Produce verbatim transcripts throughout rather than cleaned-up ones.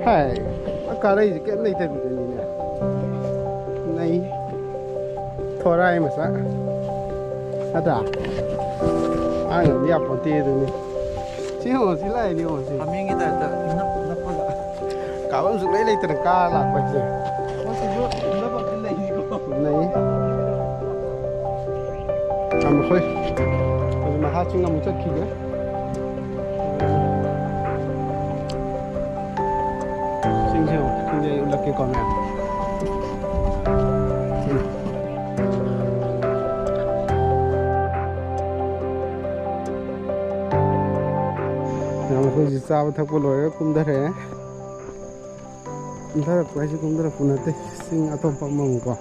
ꯍꯥꯏ, ꯀꯥꯔꯛꯏꯁꯦ ꯀꯩꯝ ꯂꯩꯇꯕꯤꯗꯅꯤꯅꯦ꯫ ꯅꯩ꯫ ꯊꯣꯔꯥꯏ ꯃꯆꯥ꯫ ꯅꯠꯇ꯭ꯔꯥ? ꯑꯉꯥꯡꯗꯤ ꯌꯥꯄꯣꯟꯇꯦ ꯑꯗꯨꯅꯤ꯫ ꯁꯤ ꯌꯦꯡꯉꯣ, ꯁꯤ ꯂꯥꯛꯏꯅꯤ ꯌꯦꯡꯉꯣ ꯁꯤ꯫ ꯍꯥꯃꯦꯡꯒꯤ ꯇꯥꯏꯞꯇ ꯅꯞ-, ꯅꯞꯄꯒ꯫ ꯀꯥꯐꯝ ꯁꯨꯡꯂꯩ ꯂꯩꯇꯅ ꯀꯥꯔ ꯂꯥꯛꯄ ꯍꯥꯏꯁꯦ꯫ ꯑꯣ, ꯁꯤꯁꯨ ꯅꯞꯄꯒ ꯂꯩꯅꯤꯀꯣ꯫ ꯅꯩ꯫ ꯌꯥꯝ ꯃꯈꯣꯏ꯫ ꯑꯗꯨ ꯃꯍꯥ ꯆꯤꯡ ꯑꯃꯨꯛ ꯆꯠꯈꯤꯒꯦ꯫ ꯆꯤꯡꯁꯦ ꯑꯃꯨꯛ ꯆꯤꯡꯁꯦ ꯑꯩ ꯎꯠꯂꯛꯀꯦꯀꯣ ꯃꯌꯥꯝ꯫ ꯎꯝ꯫ ꯃꯌꯥꯝ ꯑꯩꯈꯣꯏꯁꯤ ꯆꯥꯕ ꯊꯛꯄ ꯂꯣꯏꯔꯒ ꯀꯨꯝꯊꯔꯛꯑꯦ꯫ ꯀꯨꯝꯊꯔꯛꯄ ꯍꯥꯏꯁꯦ ꯀꯨꯝꯊꯔꯛꯄ ꯅꯠꯇꯦ, ꯆꯤꯡ ꯑꯇꯣꯞꯄ ꯑꯃꯃꯨꯛꯀꯣ,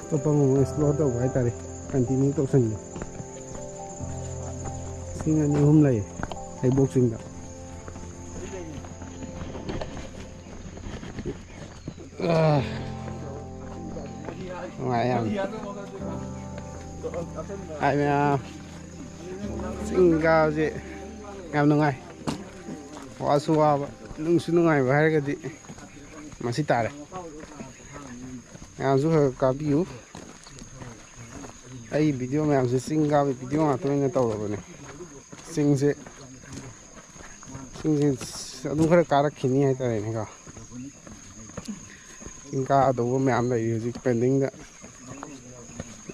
ꯑꯇꯣꯞꯄ ꯑꯃꯃꯨꯛ ꯑꯦꯛꯁꯄ꯭ꯂꯣꯔ ꯇꯧꯕ ꯍꯥꯏꯇꯥꯔꯦ, ꯀꯟꯇꯤꯅ꯭ꯌꯨ ꯇꯧꯁꯟꯒꯦ꯫ ꯆꯤꯡ ꯑꯅꯤ ꯑꯍꯨꯝ ꯂꯩ ꯍꯩꯕꯣꯛ ꯆꯤꯡꯗ꯫ ꯑꯥ, ꯅꯨꯡꯉꯥꯏ ꯌꯥꯝ꯫ ꯍꯥꯏ ꯃꯌꯥꯝ, ꯆꯤꯡ ꯀꯥꯕꯁꯦ ꯌꯥꯝ ꯅꯨꯡꯉꯥꯏ꯫ ꯋꯥꯁꯨ ꯋꯥꯕ, ꯅꯨꯡꯁꯨ ꯅꯨꯡꯉꯥꯏꯕ ꯍꯥꯏꯔꯒꯗꯤ ꯃꯁꯤ ꯇꯥꯔꯦ꯫ ꯃꯌꯥꯝꯁꯨ ꯈꯔ ꯈꯔ ꯀꯥꯕꯤꯌꯨ꯫ ꯑꯩ ꯚꯤꯗꯤꯑꯣ ꯃꯌꯥꯝꯁꯦ ꯆꯤꯡ ꯀꯥꯕꯒꯤ ꯚꯤꯗꯤꯑꯣ ꯉꯥꯛꯇ ꯑꯣꯏꯅ ꯇꯧꯔꯕꯅꯦ꯫ ꯆꯤꯡꯁꯦ, ꯆꯤꯡꯁꯦ ꯑꯗꯨꯝ ꯈꯔ ꯀꯥꯔꯛꯈꯤꯅꯤ ꯍꯥꯏꯇꯥꯔꯦꯅꯦꯀꯣ꯫ ꯆꯤꯡ ꯀꯥꯗꯧꯕ ꯃꯌꯥꯝ ꯂꯩꯔꯤ ꯍꯧꯖꯤꯛ ꯄꯦꯟꯗꯤꯡꯗ꯫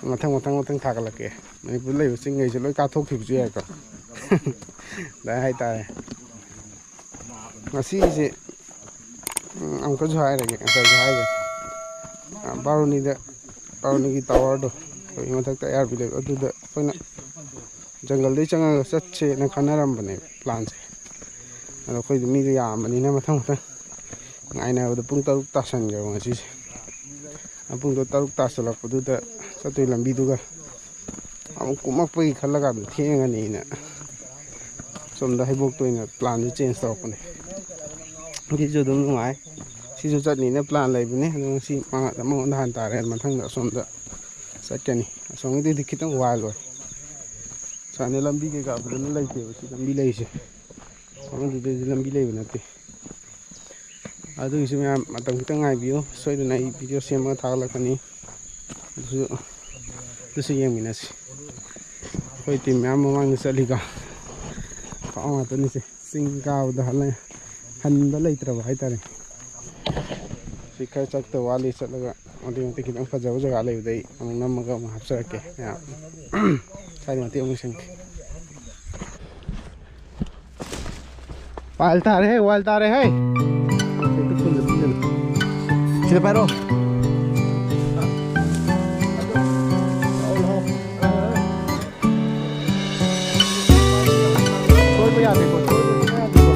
ꯃꯊꯪ, ꯃꯊꯪ, ꯃꯊꯪ ꯊꯥꯒꯠꯂꯛꯀꯦ꯫ ꯃꯅꯤꯄꯨꯔꯗ ꯂꯩꯕ ꯆꯤꯡꯈꯩꯁꯦ ꯂꯣꯏ ꯀꯥꯊꯣꯛꯈꯤꯕꯁꯨ ꯌꯥꯏꯀꯣ꯫ ꯑꯗꯨꯃꯥꯏꯅ ꯍꯥꯏꯇꯥꯔꯦ꯫ ꯉꯁꯤꯁꯦ, ꯎꯝ, ꯑꯃꯨꯛꯀꯁꯨ ꯍꯥꯏꯔꯒꯦ, ꯉꯁꯥꯏꯁꯨ ꯍꯥꯏꯈ꯭ꯔꯦ꯫ ꯑ, ꯕꯥꯔꯨꯅꯤꯗ, ꯕꯥꯔꯨꯅꯤꯒꯤ ꯇꯥꯋꯔꯗꯣ, ꯑꯩꯈꯣꯏꯒꯤ ꯃꯊꯛꯇ ꯑꯥꯏ ꯑꯥꯔ ꯕꯤ ꯂꯩꯕ, ꯑꯗꯨꯗ ꯑꯩꯈꯣꯏꯅ ꯖꯪꯒꯜꯗꯩ ꯆꯪꯉꯒ ꯆꯠꯁꯦꯅ ꯈꯟꯅꯔꯝꯕꯅꯦ ꯄ꯭ꯂꯥꯟꯁꯦ꯫ ꯑꯗꯣ ꯑꯩꯈꯣꯏꯗꯤ ꯃꯤꯗꯣ ꯌꯥꯝꯕꯅꯤꯅ ꯃꯊꯪ ꯃꯊꯪ ꯉꯥꯏꯅꯕꯗ ꯄꯨꯡ ꯇꯔꯨꯛ ꯇꯥꯁꯟꯈ꯭ꯔꯕ ꯉꯁꯤꯁꯦ꯫ ꯄꯨꯡꯗꯣ ꯇꯔꯨꯛ ꯇꯥꯁꯜꯂꯛꯄꯗꯨꯗ ꯆꯠꯇꯣꯏ ꯂꯝꯕꯤꯗꯨꯒ ꯑꯃꯨꯛ ꯀꯨꯝꯃꯛꯄꯒꯤ ꯈꯜꯂꯒ ꯑꯗꯨꯝ ꯊꯦꯡꯉꯅꯤꯅ ꯁꯣꯝꯗ ꯍꯩꯕꯣꯛꯇ ꯑꯣꯏꯅ ꯄ꯭ꯂꯥꯟꯁꯦ ꯆꯦꯟꯖ ꯇꯧꯔꯛꯄꯅꯦ꯫ ꯁꯤꯁꯨ ꯑꯗꯨꯝ ꯅꯨꯡꯉꯥꯏ꯫ ꯁꯤꯁꯨ ꯆꯠꯅꯤꯅ ꯄ꯭ꯂꯥꯟ ꯂꯩꯕꯅꯦ꯫ ꯑꯗꯣ ꯉꯁꯤ ꯃꯉꯥꯗ ꯃꯉꯣꯟꯗ ꯍꯥꯟ ꯇꯥꯔꯦ꯫ ꯃꯊꯪꯗ ꯑꯁꯣꯝꯗ ꯆꯠꯀꯅꯤ꯫ ꯑꯁꯣꯝꯒꯤꯗꯨꯗꯤ ꯈꯤꯇꯪ ꯋꯥꯏꯜ ꯑꯣꯏ꯫ ꯁꯨꯃꯥꯏꯅ ꯂꯝꯕꯤ ꯀꯩꯀꯥ ꯐꯖꯅ ꯂꯩꯇꯦꯕ ꯁꯤ ꯂꯝꯕꯤ ꯂꯩꯔꯤꯁꯦ꯫ ꯑꯃꯗꯨꯗꯗꯤ ꯂꯝꯕꯤ ꯂꯩꯕ ꯅꯠꯇꯦ꯫ ꯑꯗꯨꯒꯤꯁꯨ ꯃꯌꯥꯝ ꯃꯇꯝ ꯈꯤꯇꯪ ꯉꯥꯏꯕꯤꯌꯨ, ꯁꯣꯏꯗꯅ ꯑꯩ ꯚꯤꯗꯤꯑꯣ ꯁꯦꯝꯃꯒ ꯊꯥꯒꯠꯂꯛꯀꯅꯤ꯫ ꯑꯗꯨꯁꯨ, ꯑꯗꯨꯁꯨ ꯌꯦꯡꯃꯤꯟꯅꯁꯤ꯫ ꯑꯩꯈꯣꯏ ꯇꯤꯝ ꯃꯌꯥꯝ ꯃꯃꯥꯡꯗ ꯆꯠꯂꯤꯀꯣ꯫ ꯄꯥꯎ ꯉꯥꯛꯇꯅꯤꯁꯦ꯫ ꯆꯤꯡ ꯀꯥꯕꯗ ꯍꯜꯂ-, ꯍꯟꯕ ꯂꯩꯇ꯭ꯔꯕ ꯍꯥꯏꯇꯥꯔꯦ꯫ ꯁꯤ ꯈꯔ ꯆꯠꯇ ꯋꯥꯠꯂꯤ, ꯆꯠꯂꯒ ꯃꯇꯦꯛ ꯃꯇꯦꯛ ꯈꯤꯇꯪ ꯐꯖꯕ ꯖꯒꯥ ꯂꯩꯕꯗꯩ ꯑꯃꯨꯛ ꯅꯝꯃꯒ ꯑꯃꯨꯛ ꯍꯥꯞꯆꯔꯛꯀꯦ ꯃꯌꯥꯝ꯫ ꯁ꯭ꯋꯥꯏꯗ ꯃꯇꯦꯛ ꯑꯃꯨꯛ ꯁꯦꯝꯒꯦ꯫ ꯋꯥꯏꯜ ꯇꯥꯔꯦꯍꯦ, ꯋꯥꯏꯜ ꯇꯥꯔꯦꯍꯦ꯫ ꯁꯤꯗ ꯄꯥꯏꯔꯣ꯫ ꯁꯣꯏꯕ ꯌꯥꯗꯦꯀꯣ, ꯁꯣꯏꯕ ꯁꯨꯡꯌꯥ ꯌꯥꯗꯦꯀꯣ꯫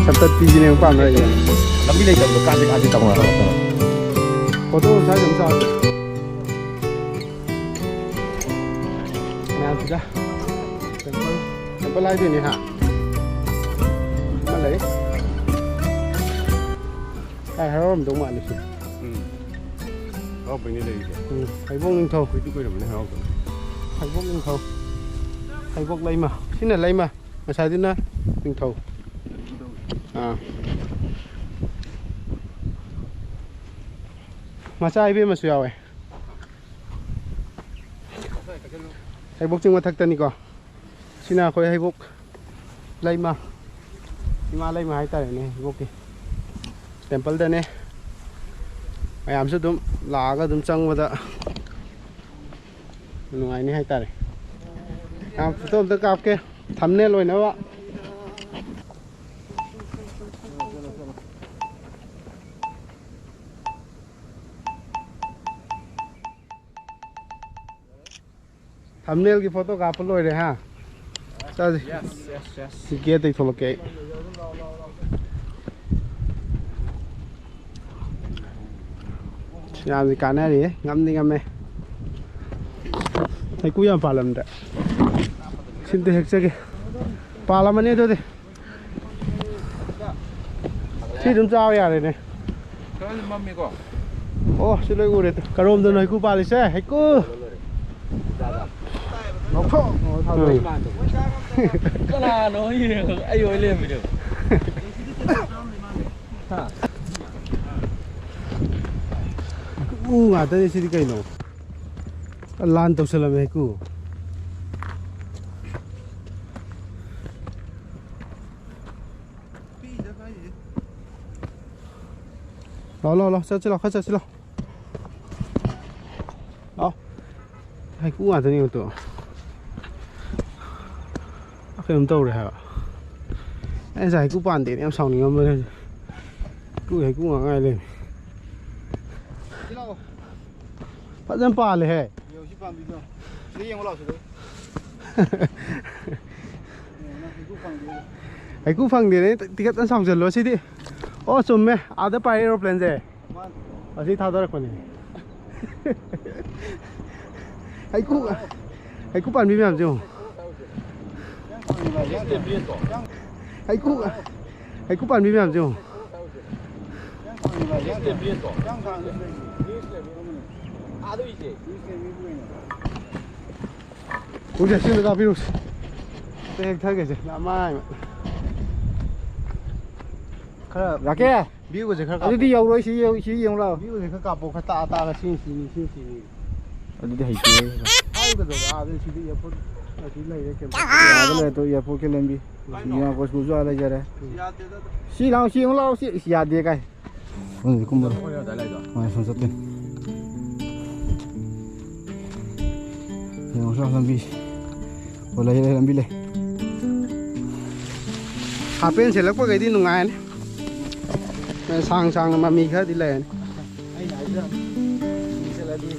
ꯁꯝꯇꯠꯄꯤꯁꯤꯅꯦ ꯄꯥꯝꯅꯔꯤꯁꯦ꯫ ꯂꯝꯕꯤ ꯂꯩꯇꯕꯗꯣ ꯀꯥꯟꯗꯦ ꯀꯥꯟꯗꯦ ꯇꯧꯅꯔꯒ ꯐꯣꯇꯣ ꯁ꯭ꯋꯥꯏꯗ ꯑꯗꯨꯝ ꯆꯥꯎꯔꯦ꯫ ꯃꯌꯥꯝꯁꯤꯗ ꯇꯦꯝꯄꯜ, ꯇꯦꯝꯄꯜ ꯍꯥꯏꯗꯣꯏꯅꯦ ꯍꯥ? ꯑꯃ ꯂꯩ꯫ ꯂꯥꯏ ꯍꯔꯥꯎꯔꯝꯗꯧ ꯃꯥꯜꯂꯤ ꯁꯤ꯫ ꯎꯝ꯫ ꯍꯔꯥꯎꯕꯩꯅꯦ ꯂꯩꯔꯤꯁꯦ꯫ ꯎꯝ, ꯍꯩꯕꯣꯡ ꯅꯤꯡꯊꯧ꯫ ꯀꯨꯏꯗꯤ ꯀꯨꯏꯔꯕꯅꯦ ꯍꯔꯥꯎꯕ꯫ ꯍꯩꯕꯣꯡ ꯅꯤꯡꯊꯧ꯫ ꯍꯩꯕꯣꯛ ꯂꯩꯃ꯫ ꯁꯤꯅ ꯂꯩꯃ, ꯉꯁꯥꯏꯗꯨꯅ ꯅꯤꯡꯊꯧ꯫ ꯑꯥ꯫ ꯃꯆꯥ ꯏꯕꯦꯝꯃꯁꯨ ꯌꯥꯎꯋꯦ꯫ ꯍꯩꯕꯣꯛ ꯆꯤꯡ ꯃꯊꯛꯇꯅꯤꯀꯣ꯫ ꯁꯤꯅ ꯑꯩꯈꯣꯏ ꯍꯩꯕꯣꯛ ꯂꯩꯃ, ꯏꯃꯥ ꯂꯩꯃ ꯍꯥꯏꯇꯥꯔꯦꯅꯦ, ꯍꯩꯕꯣꯛꯀꯤ ꯇꯦꯝꯄꯜꯗꯅꯦ꯫ ꯃꯌꯥꯝꯁꯨ ꯑꯗꯨꯝ ꯂꯥꯛꯑꯒ ꯑꯗꯨꯝ ꯆꯪꯕꯗ ꯅꯨꯡꯉꯥꯏꯅꯤ ꯍꯥꯏꯇꯥꯔꯦ꯫ ꯃꯌꯥꯝ ꯐꯣꯇꯣ ꯑꯝꯇ ꯀꯥꯞꯀꯦ, ꯊꯝꯅꯦꯜ ꯑꯣꯏꯅꯕ꯫ Thumbnail ꯒꯤ photo ꯀꯥꯞꯄ ꯂꯣꯏꯔꯦ ꯍꯥ? ꯆꯥꯁꯤ꯫ ꯒꯦꯠꯇꯩ ꯊꯣꯛꯂꯛꯀꯦ ꯑꯩ꯫ ꯌꯥꯝꯗꯤ ꯀꯥꯟꯅꯔꯤꯌꯦ, ꯉꯝꯗꯤ ꯉꯝꯃꯦ꯫ ꯍꯩꯀꯨ ꯌꯥꯝ ꯄꯥꯜꯂꯝꯗ꯭ꯔꯦ꯫ ꯁꯤꯝꯇ ꯍꯦꯛꯆꯒꯦ꯫ ꯄꯥꯜꯂꯝꯃꯅꯤ ꯑꯗꯨꯗꯤ꯫ ꯁꯤ ꯑꯗꯨꯝ ꯆꯥꯕ ꯌꯥꯔꯦꯅꯦ꯫ ꯈꯔꯗꯤ ꯃꯝꯃꯤꯀꯣ꯫ ꯑꯣ, ꯁꯤ ꯂꯣꯏ ꯎꯔꯦ꯫ ꯀꯔꯣꯝꯗꯅꯣ ꯍꯩꯀꯨ ꯄꯥꯜꯂꯤꯁꯦ? ꯍꯩꯀꯨ! ꯂꯧꯊꯣꯛ! ꯎꯝ꯫ ꯀꯅꯥꯅꯣ ꯑꯩ ꯑꯣꯏ ꯂꯩꯔꯝꯃꯤꯅꯦ꯫ ꯍꯥ? ꯎ ꯉꯥꯛꯇꯅꯤ ꯁꯤꯗꯤ ꯀꯩꯅꯣ? ꯂꯥꯟ ꯇꯧꯁꯜꯂꯝꯃꯦ ꯍꯩꯀꯨ꯫ ꯂꯥꯎ, ꯂꯥꯎ, ꯂꯥꯎ, ꯆꯠꯁꯤ ꯂꯥꯎ, ꯈꯔ ꯆꯠꯁꯤ ꯂꯥꯎ꯫ ꯂꯥꯎ꯫ ꯍꯩꯀꯨ ꯉꯥꯛꯇꯅꯤ ꯃꯇꯨ꯫ ꯀꯩꯅꯣꯝ ꯇꯧꯔꯦ ꯍꯥꯏꯕ꯫ ꯑꯩ ꯉꯁꯥꯏ ꯍꯩꯀꯨ ꯄꯥꯟꯗꯦꯅ ꯌꯥꯝ ꯁꯥꯎꯅꯤꯡꯉꯝꯕꯅꯦ ꯍꯧꯖꯤꯛ꯫ ꯍꯩꯀꯨ, ꯍꯩꯀꯨ ꯉꯥꯛ ꯉꯥꯏ ꯂꯩꯔꯝꯃꯦ꯫ ꯁꯤ ꯂꯥꯛꯑꯣ꯫ ꯐꯖꯅ ꯄꯥꯜꯂꯦꯍꯦ꯫ ꯌꯦꯡꯉꯣ ꯁꯤ ꯄꯥꯝꯕꯤꯗꯣ꯫ ꯁꯤꯗ ꯌꯦꯡꯉꯣ ꯂꯥꯛꯑꯣ ꯁꯤꯗ꯫ ꯌꯦꯡꯉꯣ ꯅꯪ ꯍꯩꯀꯨ ꯐꯪꯗꯦ꯫ ꯍꯩꯀꯨ ꯐꯪꯗꯦꯅꯦ, ꯇꯤꯀꯠꯇꯅ ꯁꯥꯎꯖꯜꯂꯣ ꯁꯤꯗꯤ꯫ ꯑꯣ ꯆꯨꯝꯃꯦ, ꯑꯥꯗ ꯄꯥꯏ aeroplane ꯁꯦ꯫ ꯃꯥꯅꯤ꯫ ꯑꯁꯤ ꯊꯥꯗꯔꯛꯄꯅꯦ꯫ ꯍꯩꯀꯨ, ꯍꯩꯀꯨ ꯄꯥꯝꯕꯤ ꯃꯌꯥꯝꯁꯦ ꯌꯦꯡꯉꯣ꯫ ꯍꯩꯀꯨ, ꯍꯩꯀꯨ ꯄꯥꯝꯕꯤ ꯃꯌꯥꯝꯁꯦ ꯌꯦꯡꯉꯣ꯫ ꯎꯁꯦ, ꯁꯤꯗ ꯀꯥꯞꯄꯤꯔꯨꯁꯦ꯫ ꯑꯝꯇ ꯍꯦꯛꯊꯒꯦꯁꯦ, ꯅꯃꯥꯏ꯫ ꯈꯔ ꯔꯥꯀꯦ! View ꯒꯁꯦ ꯈꯔ ꯀꯥꯞꯄꯣ꯫ ꯑꯗꯨꯗꯤ ꯌꯧꯔꯣꯏ, ꯁꯤ ꯌꯧ-, ꯁꯤ ꯌꯦꯡꯉꯨ ꯂꯥꯎ꯫ View ꯒꯁꯦ ꯈꯔ ꯀꯥꯞꯄꯣ, ꯈꯔ ꯇꯥꯛꯑ ꯇꯥꯛꯑꯒ ꯁꯤ ꯁꯤꯅꯤ, ꯁꯤ ꯁꯤꯅꯤ꯫ ꯑꯗꯨꯗꯤ ꯍꯩꯇꯦ꯫ ꯍꯥꯏꯌꯨ ꯀꯩꯗꯧꯔꯒꯦ? ꯑꯥꯗ ꯁꯤꯗꯤ airport ꯑꯁꯤ ꯂꯩꯔꯦ, campus꯫ ꯑꯥꯗ ꯂꯩꯔꯦ ꯇꯨ, airport ꯀꯤ ꯂꯝꯕꯤ꯫ ꯀꯥꯏꯅꯣ? ꯃꯌꯥꯝ ꯀꯣꯁꯀꯨꯁꯨ ꯑꯥ ꯂꯩꯖꯔꯦ꯫ ꯌꯥꯗꯦꯗ꯫ ꯁꯤ ꯂꯥꯎ, ꯁꯤ ꯌꯦꯡꯉꯨ ꯂꯥꯎ, ꯁꯤ꯫ ꯏꯁ, ꯌꯥꯗꯦ ꯀꯥꯏ꯫ ꯈꯪꯗꯦ, ꯀꯨꯝꯃꯔꯣꯏ꯫ ꯑꯩꯈꯣꯏ ꯑꯗꯥꯏ ꯂꯩꯗꯣ꯫ ꯃꯥꯅꯦ, ꯁꯣꯝ ꯆꯠꯇꯣꯏꯅꯤ꯫ ꯌꯦꯡꯉꯨꯁꯤ ꯂꯥꯎ, ꯂꯝꯕꯤ꯫ ꯑꯣ, ꯂꯩ, ꯂꯩ, ꯂꯝꯕꯤ ꯂꯩ꯫ ꯍꯥꯞ ꯄꯦꯟ ꯁꯦꯠꯂꯛꯄꯈꯩꯗꯤ ꯅꯨꯡꯉꯥꯏꯔꯅꯤ꯫ ꯁꯥꯡ ꯁꯥꯡꯅ ꯃꯃꯤ ꯈꯔꯗꯤ ꯂꯩꯔꯅꯤ꯫ ꯑꯩꯅ ꯍꯥꯏꯗ꯭ꯔꯥ? ꯃꯤ ꯆꯠꯂꯗꯤ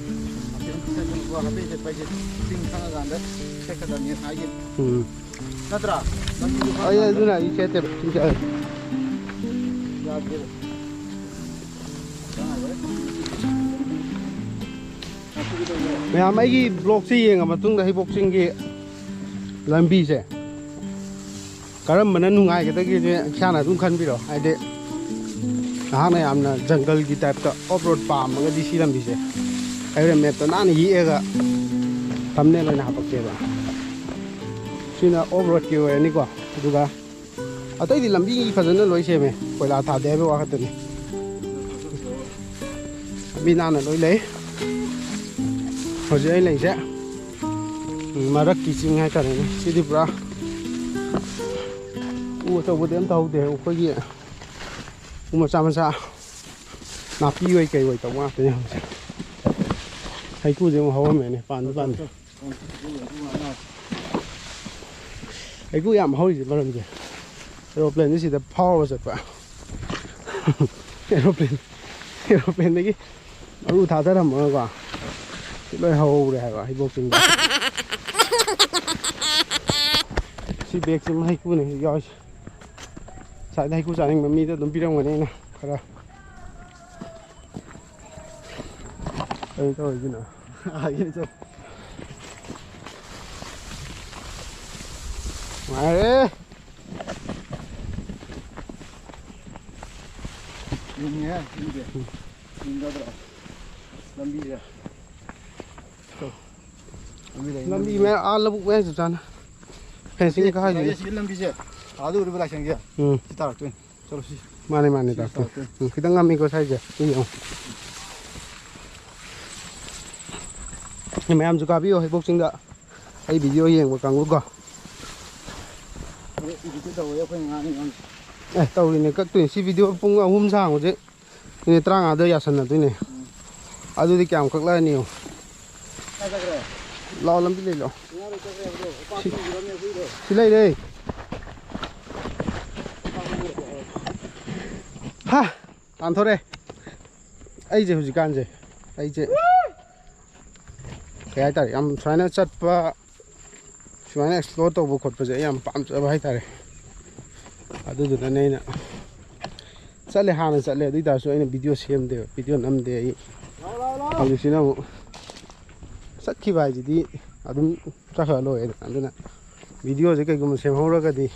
ꯍꯥꯄꯦꯟ ꯁꯦꯠꯄ ꯍꯥꯏꯁꯦ ꯆꯤꯡ ꯈꯪꯉꯀꯥꯟꯗ ꯁꯦꯠꯀꯗꯕꯅꯦ ꯍꯥꯏꯒꯤꯕꯅꯦ꯫ ꯎꯝ꯫ ꯅꯠꯇ꯭ꯔꯥ? ꯂꯝꯕꯤꯗꯨ ꯑꯩ ꯈꯪꯉꯀꯥꯟꯗ ꯑꯗꯨꯅ ꯑꯩ ꯁꯦꯠꯇꯦꯕ ꯆꯤꯡ ꯆꯠꯂꯦ꯫ ꯌꯥꯗꯦꯕ꯫ ꯃꯌꯥꯝ ꯑꯩꯒꯤ ꯕ꯭ꯂꯣꯛꯁꯦ ꯌꯦꯡꯉ ꯃꯇꯨꯡꯗ ꯍꯩꯕꯣꯛ ꯆꯤꯡꯒꯤ ꯂꯝꯕꯤꯁꯦ ꯀꯔꯝꯕꯅ ꯅꯨꯡꯉꯥꯏꯒꯗꯒꯦꯁꯦ ꯏꯁꯥꯅ ꯑꯗꯨꯝ ꯈꯟꯕꯤꯔꯣ꯫ ꯍꯥꯏꯗꯤ ꯅꯍꯥꯛꯅ ꯌꯥꯝꯅ ꯖꯪꯒꯜꯒꯤ ꯇꯥꯏꯞꯇ ꯑꯣꯐ ꯔꯣꯗ ꯄꯥꯝꯃꯒꯗꯤ ꯁꯤ ꯂꯝꯕꯤꯁꯦ ꯑꯩ ꯍꯣꯔꯦꯟ ꯃꯦꯞꯇ ꯅꯥꯟꯅ ꯌꯦꯛꯑꯒ ꯊꯝꯅꯦꯜ ꯑꯣꯏꯅ ꯍꯥꯄꯛꯀꯦꯕ꯫ ꯁꯤꯅ ꯑꯣꯐ ꯔꯣꯗꯀꯤ ꯑꯣꯏꯔꯅꯤꯀꯣ꯫ ꯑꯗꯨꯒ ꯑꯇꯩꯗꯤ ꯂꯝꯕꯤ ꯐꯖꯅ ꯂꯣꯏ ꯁꯦꯝꯃꯦ, ꯀꯣꯏꯂꯥ ꯊꯥꯗꯦ ꯍꯥꯏꯕ ꯋꯥ ꯈꯛꯇꯅꯤ꯫ ꯂꯝꯕꯤ ꯅꯥꯟꯅ ꯂꯣꯏ ꯂꯩ꯫ ꯍꯧꯖꯤꯛ ꯑꯩ ꯂꯩꯁꯦ ꯃꯔꯛꯀꯤ ꯆꯤꯡ ꯍꯥꯏꯇꯥꯔꯦꯅꯦ꯫ ꯁꯤꯗꯤ ꯄꯨꯔꯥ ꯎ ꯑꯆꯧꯕꯗꯤ ꯑꯝꯇ ꯍꯧꯗꯦ, ꯑꯩꯈꯣꯏꯒꯤ ꯎ ꯃꯆꯥ ꯃꯆꯥ ꯅꯥꯄꯤ ꯑꯣꯏ ꯀꯩ ꯑꯣꯏ ꯇꯧꯕ ꯉꯥꯛꯇꯅꯦ ꯍꯧꯖꯤꯛ꯫ ꯍꯩꯀꯨꯗꯤ ꯑꯃꯨꯛ ꯍꯧꯔꯝꯃꯦꯅꯦ, ꯄꯥꯟꯗꯤ ꯄꯥꯟꯗꯦ꯫ ꯍꯩꯀꯨ ꯌꯥꯝ ꯍꯧꯔꯤꯁꯦ ꯃꯔꯝꯁꯦ, ꯑꯦꯔꯣꯄ꯭ꯂꯦꯟꯁꯦ ꯁꯤꯗ ꯐꯥꯎꯔꯒ ꯆꯠꯄ꯫ ꯑꯦꯔꯣꯄ꯭ꯂꯦꯟ, ꯑꯦꯔꯣꯄ꯭ꯂꯦꯟꯗꯒꯤ ꯃꯔꯨ ꯊꯥꯗꯔꯝꯃꯒꯀꯣ ꯁꯤ ꯂꯣꯏ ꯍꯧꯍꯧꯔꯦ ꯍꯥꯏꯕ ꯍꯩꯕꯣꯛ ꯆꯤꯡꯗ꯫ ꯁꯤ ꯕꯦꯛꯁꯤꯃ ꯍꯩꯀꯨꯅꯦ ꯍꯧꯖꯤꯛ ꯌꯥꯎꯔꯤꯁꯦ꯫ ꯉꯁꯥꯏꯗ ꯍꯩꯀꯨ ꯆꯥꯅꯤꯡꯕ ꯃꯤꯗ ꯑꯗꯨꯝ ꯄꯤꯔꯝꯒꯅꯤ ꯑꯩꯅ ꯈꯔ꯫ ꯀꯔꯤ ꯇꯧꯔꯤꯁꯤꯅꯣ? ꯅꯨꯡꯉꯥꯏꯔꯦ꯫ ꯌꯨꯝꯅꯦ, ꯌꯨꯝꯁꯦ꯫ ꯌꯨꯝꯗꯗ꯭ꯔꯣ? ꯂꯝꯕꯤꯁꯦ꯫ ꯂꯝꯕꯤ ꯂꯩ, ꯂꯝꯕꯤ ꯂꯝꯕꯤ ꯂꯩ꯫ ꯃꯌꯥ-, ꯑꯥ ꯂꯧꯕꯨꯛ ꯃꯌꯥꯏ ꯆꯞ ꯆꯥꯅ ꯐꯦꯟꯁꯤꯡ ꯁꯤ ꯀꯥꯏꯗꯅ꯫ ꯁꯤ ꯂꯝꯕꯤꯁꯦ ꯑꯥꯗ ꯎꯔꯤꯕ ꯂꯥꯏꯁꯪꯁꯦ ꯎꯝ꯫ ꯁꯤ ꯇꯥꯔꯛꯇꯣꯏꯅꯤ꯫ ꯆꯠꯂꯣ ꯁꯤ꯫ ꯃꯥꯅꯦ, ꯃꯥꯅꯦ, ꯁꯤ ꯇꯥꯔꯛꯇꯣꯏꯅꯤ꯫ ꯇꯥꯔꯛꯇꯣꯏꯅꯤ꯫ ꯎꯝ, ꯈꯤꯇꯪ ꯉꯝꯃꯤꯀꯣ ꯁ꯭ꯋꯥꯏꯁꯦ꯫ ꯁꯤ ꯌꯦꯡꯉꯣ꯫ ꯃꯌꯥꯝꯁꯨ ꯀꯥꯕꯤꯌꯣ ꯍꯩꯕꯣꯛ ꯆꯤꯡꯗ꯫ ꯑꯩ ꯚꯤꯗꯤꯑꯣ ꯌꯦꯡꯕ ꯀꯥꯡꯕꯨꯀꯣ꯫ ꯑꯗꯣ ꯏꯗꯤꯠꯇꯤ ꯇꯧꯔꯣꯏ, ꯑꯩꯈꯣꯏꯅ ꯉꯥꯡꯉꯤ ꯉꯥꯡꯉꯤ꯫ ꯑꯦ, ꯇꯧꯔꯤꯅꯦ, ꯀꯛꯇꯣꯏꯅꯦ꯫ ꯁꯤ ꯚꯤꯗꯤꯑꯣ ꯄꯨꯡ ꯑꯍꯨꯝ ꯁꯥꯡꯕꯁꯦ ꯃꯤꯅꯤꯠ ꯇꯔꯥꯃꯉꯥꯗ ꯌꯥꯁꯟꯅꯗꯣꯏꯅꯦ꯫ ꯎꯝ꯫ ꯑꯗꯨꯗꯤ ꯀꯌꯥꯝ ꯀꯛꯂꯛꯑꯅꯤ ꯌꯦꯡꯉꯣ꯫ ꯀꯥꯏ ꯆꯠꯈ꯭ꯔꯦ? ꯂꯥꯛꯑꯣ, ꯂꯝꯕꯤ ꯂꯩ, ꯂꯥꯛꯑꯣ꯫ ꯉꯥꯔꯣ ꯆꯠꯈ꯭ꯔꯦ ꯍꯥꯏꯕꯗꯣ꯫ ꯎꯄꯥ ꯁꯤ-, ꯊꯤꯡꯈ꯭ꯔꯕꯅꯦ ꯑꯩꯈꯣꯏꯗꯣ꯫ ꯁꯤ ꯂꯩꯔꯦ꯫ ꯍꯥ! ꯇꯥꯟꯊꯣꯔꯛꯑꯦ꯫ ꯑꯩꯁꯦ ꯍꯧꯖꯤꯛꯀꯥꯟꯁꯦ, ꯑꯩꯁꯦ ꯀꯩ ꯍꯥꯏꯇꯥꯔꯦ, ꯌꯥꯝ ꯁꯨꯃꯥꯏꯅ ꯆꯠꯄ, ꯁꯨꯃꯥꯏꯅ ꯑꯦꯛꯁꯄ꯭ꯂꯣꯔ ꯇꯧꯕ ꯈꯣꯠꯄꯁꯦ ꯑꯩ ꯌꯥꯝ ꯄꯥꯝꯖꯕ ꯍꯥꯏꯇꯥꯔꯦ꯫ ꯑꯗꯨꯗꯨꯅꯅꯦ ꯑꯩꯅ ꯆꯠꯂꯦ, ꯍꯥꯟꯅ ꯆꯠꯂꯦ꯫ ꯑꯗꯨ ꯑꯣꯏ ꯇꯥꯔꯁꯨ ꯑꯩꯅ ꯚꯤꯗꯤꯑꯣ ꯁꯦꯝꯗꯦꯕ, ꯚꯤꯗꯤꯑꯣ ꯅꯝꯗꯦ ꯑꯩ꯫ ꯍꯧꯖꯤꯛꯁꯤꯅ ꯑꯃꯨꯛ ꯆꯠꯈꯤꯕ ꯍꯥꯏꯁꯤꯗꯤ ꯑꯗꯨꯝ ꯆꯠꯈ꯭ꯔ ꯂꯣꯏꯔꯦꯗꯅ꯫ ꯑꯗꯨꯅ ꯚꯤꯗꯤꯑꯣꯁꯦ ꯀꯩꯒꯨꯝꯕ ꯁꯦꯝꯍꯧꯔꯒꯗꯤ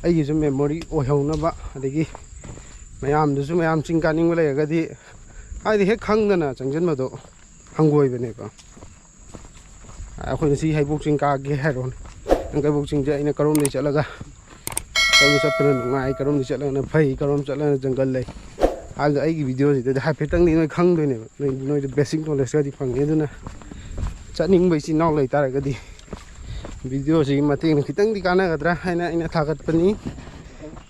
ꯑꯩꯒꯤꯁꯨ ꯃꯦꯃꯣꯔꯤ ꯑꯣꯏꯍꯧꯅꯕ, ꯑꯗꯒꯤ ꯃꯌꯥꯝꯗꯨꯁꯨ, ꯃꯌꯥꯝ ꯆꯤꯡ ꯀꯥꯅꯤꯡꯕ ꯂꯩꯔꯒꯗꯤ, ꯍꯥꯏꯗꯤ ꯍꯦꯛ ꯈꯪꯗꯅ ꯆꯪꯁꯤꯟꯕꯗꯣ ꯍꯪꯒꯣꯏꯕꯅꯦꯕ꯫ ꯑꯩꯈꯣꯏ ꯉꯁꯤ ꯍꯩꯕꯣꯛ ꯆꯤꯡ ꯀꯥꯒꯦ ꯍꯥꯏꯔꯣꯅꯦ, ꯅꯪ ꯍꯩꯕꯣꯛ ꯆꯤꯡꯁꯦ ꯑꯩꯅ ꯀꯔꯣꯝꯗꯩ ꯆꯠꯂꯒ, ꯀꯔꯣꯝꯗ ꯆꯠꯄꯅ ꯅꯨꯡꯉꯥꯏ, ꯀꯔꯣꯝꯗ ꯆꯠꯂꯒꯅ ꯐꯩ, ꯀꯔꯣꯝ ꯆꯠꯂꯒꯅ ꯖꯪꯒꯜ ꯂꯩ ꯍꯥꯏꯕꯗꯣ ꯑꯩꯒꯤ ꯚꯤꯗꯤꯑꯣꯁꯤꯗꯗꯤ ꯍꯥꯏꯐꯦꯠꯇꯪꯗꯤ ꯅꯣꯏ ꯈꯪꯗꯣꯏꯅꯦꯕ꯫ ꯅꯣꯏ, ꯅꯣꯏꯗ ꯕꯦꯁꯤꯛ ꯅꯣꯂꯦꯖ ꯈꯔꯗꯤ ꯐꯪꯉꯦ꯫ ꯑꯗꯨꯅ ꯆꯠꯅꯤꯡꯕ ꯏꯆꯤꯟ ꯏꯅꯥꯎ ꯂꯩꯇꯥꯔꯒꯗꯤ ꯚꯤꯗꯤꯑꯣꯁꯤꯒꯤ ꯃꯇꯦꯡꯅ ꯈꯤꯇꯪꯗꯤ ꯀꯥꯟꯅꯒꯗ꯭ꯔꯥ ꯍꯥꯏꯅ ꯑꯩꯅ ꯊꯥꯒꯠꯄꯅꯤ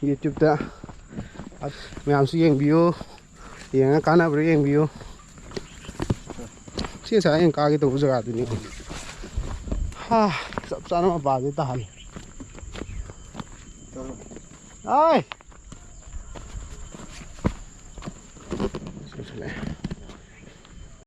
ꯌꯨꯇ꯭ꯌꯨꯕꯇ꯫ ꯃꯌꯥꯝꯁꯨ ꯌꯦꯡꯕꯤꯌꯨ, ꯌꯦꯡꯉ ꯀꯥꯟꯅꯕ꯭ꯔꯥ ꯌꯦꯡꯕꯤꯌꯨ꯫ ꯁꯤ ꯉꯁꯥꯏ ꯑꯩꯅ ꯀꯥꯒꯦ ꯇꯧꯕ ꯖꯒꯥꯗꯨꯅꯤ꯫ ꯍꯥ, ꯆꯞ ꯆꯥꯅ ꯃꯄꯥꯁꯦ ꯇꯥꯍꯜꯂꯦ꯫ ꯑꯥꯏ!